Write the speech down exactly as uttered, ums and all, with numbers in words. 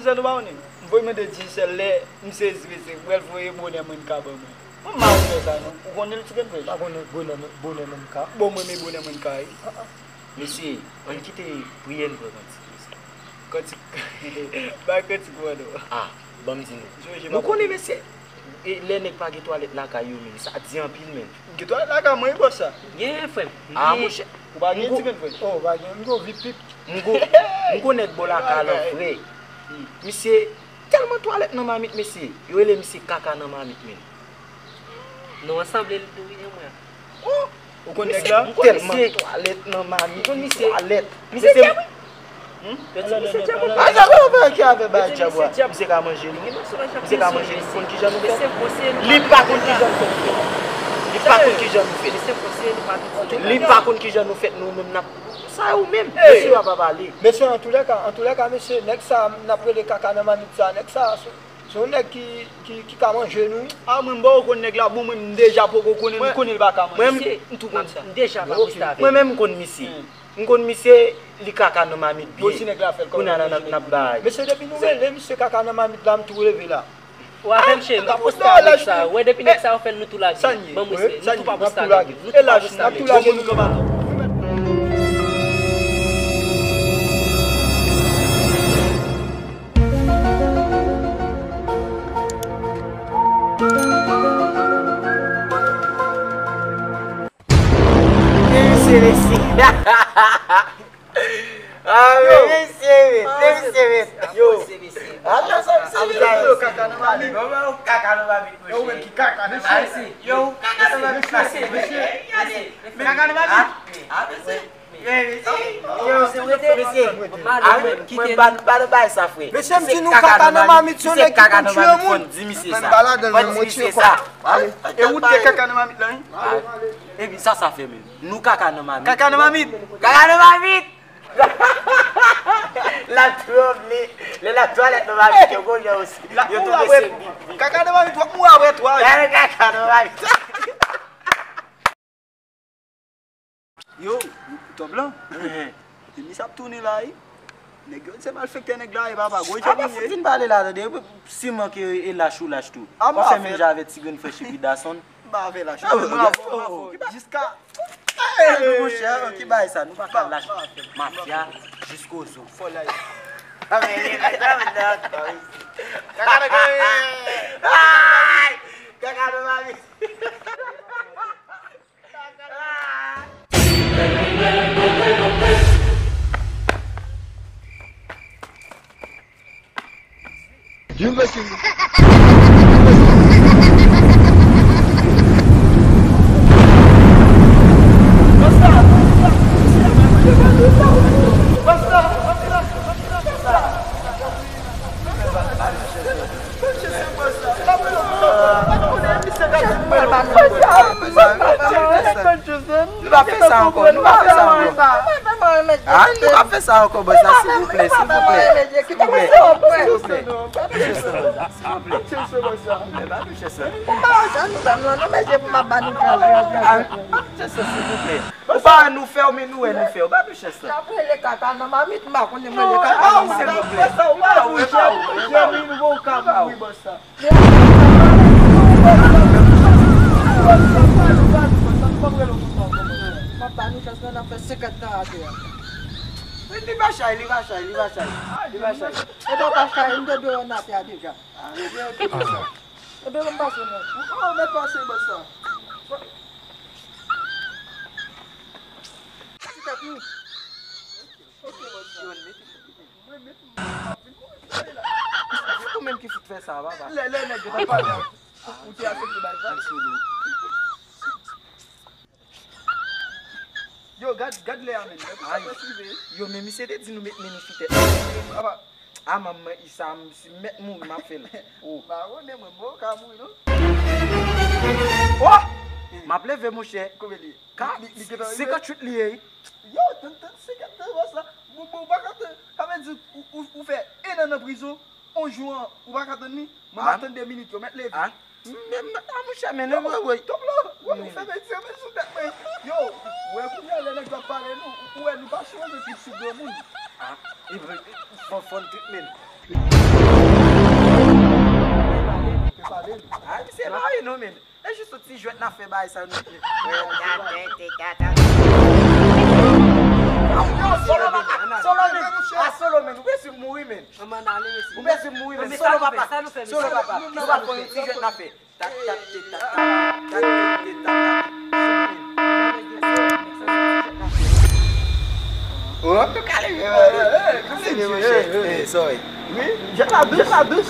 Sa nou pa konnen. M voye mande Digicel lè m sezi mesye, pou l voye bonè mwen ka ban mwen. Mwen m pa konn fè sa non. Ou konnen l ti grenn frè? Pa konnen bonè, bonè mwen ka. Bon, mwen men bonè mwen ka wi. Mesye, ann kite priyè n pran kantik mesye. Kantik. Bay kantik mwen non. Ah, ban m di nou. Nou konnen mesye, e, lè nèg pa gen twalèt lakay yo menm, sa di anpil menm. Gen twalèt lakay mwen wi bòs sa. Gen frè m. Ah, monchè. Ou pa gen ti grenn frè? Oh, ou pa gen, m gen vip vip. M gon, m gon nèg bò lakay lan frè. Misye tèlman twalèt nan mamit mesye. Yo rele misye kaka nan mamit menm. Non an sanble l tou wi, mwen. Oh! Ou konn nèg la? M konn misye. Tèlman twalèt nan mamit. M konn misye. Twalèt. Misye djab wi. Yo di misye djab. Ah, sa pa fè ki avè bay djab wa. Misye ka manje nou. Misye ka manje nou. Konn kijan nou fè? Li pa konn kijan nou fè. Li pa konn kijan nou fè. Li pa konn kijan nou fè nou menm n ap Sa ou menm, mesye a pa pale. Mesye, antoulèka, antoulèka, mesye, nèg sa a n ap rele kaka nan mamit sa a, nèg sa a se, se yon nèg ki, ki, ki ka manje nou wi. A mwen m poko konn nèg la, bon mwen m deja poko konnen, m konnen l pa ka manje. Mwen m tou konn sa. M deja pa poste avè l. Mwen menm m konn misye. M konn misye, li kaka nan mamit byen. Kounye a la n ap, n ap bay. Mesye, depi nou rele misye kaka nan mamit la, m tou leve la. Ou avè m cheri, m pa poste avèk sa. Ou wè depi nèg sa yo fè l nou tou lage. Ban m respè, nou tou pa poste avèk yo. Nou tou pa poste avèk yo. Mesye, mesye. Ah, men mesye, men, men mesye, men. Yo. Atann sa, mesye, yo. Yo, kaka nan mamit. Yo, men ki kaka nan mamit. Yo, kaka nan mamit. Mesye, mesye. Kaka nan mamit. Ah, mesye. Yo, mesye. Yo, mesye. Ah, men, mwen pa, pa nan bay sa, frè. Mesye, m di nou kaka nan mamit, se yon nèg ki konn tiye moun. Di misye sa. Fò di misye sa. E ou te kaka nan mamit la, wi? Epi sa sa fè menm? Nou kaka nan mamit. Kaka nan mamit. Kaka nan mamit. L ap twòp li. Lè l ap twalèt nan mamit, yo gon jan osi. Yo tou mesye bip bip. Kaka nan mamit, w ap mouri apre twa jou. Gade kaka nan mamit. Yo, Tòp lan. Ehe. Depi sa ap tounen la, wi. Nèg yo di se malfektè nèg la ye, papa. Gwo jan nou ye. Fin pale la, tande. Siman ke e lach ou lach tou. W ap fè menm jan avèk ti grenn frè Chipi Dason. M pa fè lach. Bravo, bravo. Jiska. Nou monchè, ki bagay sa, nou pa ka lach. Mafya, jiskozo. Fò la ye. Kaka nan mami. Nou pa fè sa ankò, nou pa fè sa ankò. Ah, nou pa fè sa ankò, bòs la, silvouplè, silvouplè. Silvouplè, silvouplè. Silvouplè, silvouplè. Silvouplè, pa touche sa. Ah, pa touche sa, silvouplè. Ou pa wè nou fè w, men nou wè nou fè w. Pa touche sa. Silvouplè. Li pa chay, li pa chay, li pa chay. Li pa chay. Epi w pa chay, m te dwe wè n atè a deja. Epi m pase non. Ou mèt pase bòs sa. Ti tèt nou. Ok, bòs sa. Mwen menm. Se ou menm ki fout fè sa, papa. Lè, lè nèg yo t ap pale, ou te aksepte bay sa? Yo, gad, gad lè a menm. Yo, men misye te di nou met meni sou tèt. Apa, a, manman, sa, m, si m mèt mouri, m ap fè l. Oh. Ba, ou ne mwen, mwen ka mouri, non? Oh! M ap leve, monchè. Konbyen li ye? Ka, li, li gentan rive? Senkanntuit li ye. Yo, tann, tann, senkanntuit, bòs la. Bon, bon, ou pa ka tann. Sa vle di, ou, ou, ou fè en an nan prizon, yon jou an, ou pa ka tann li? Mwen, m ap tann de minit, yo mèt leve. Ah. Men, men, ah, monchè, men, non, woy, woy. Top la, woy, ou fè men, tire men sou tèt mwen. Yo, ou wè kounye a, lè nèg yo ap pale nou, ou wè nou pa sou rezo ki sou granmoun. Ah, e vre, fò, fò n tout men. Ay, misye mari nou, men. E jis yon ti jwèt n ap fè bagay sa nou. Solo, papa. Solo, men. A, Solo, men. Ou bezwen mouri, men. Ou bezwen mouri, men. Solo, papa. Solo, papa. Nou pa konn yon ti jwèt n ap fè. Tak, tak, tik, tak, tak, tak, tik, tak, tak. Oh, kale, kale, kale, sorry. Wi, jwèt la dous, la dous.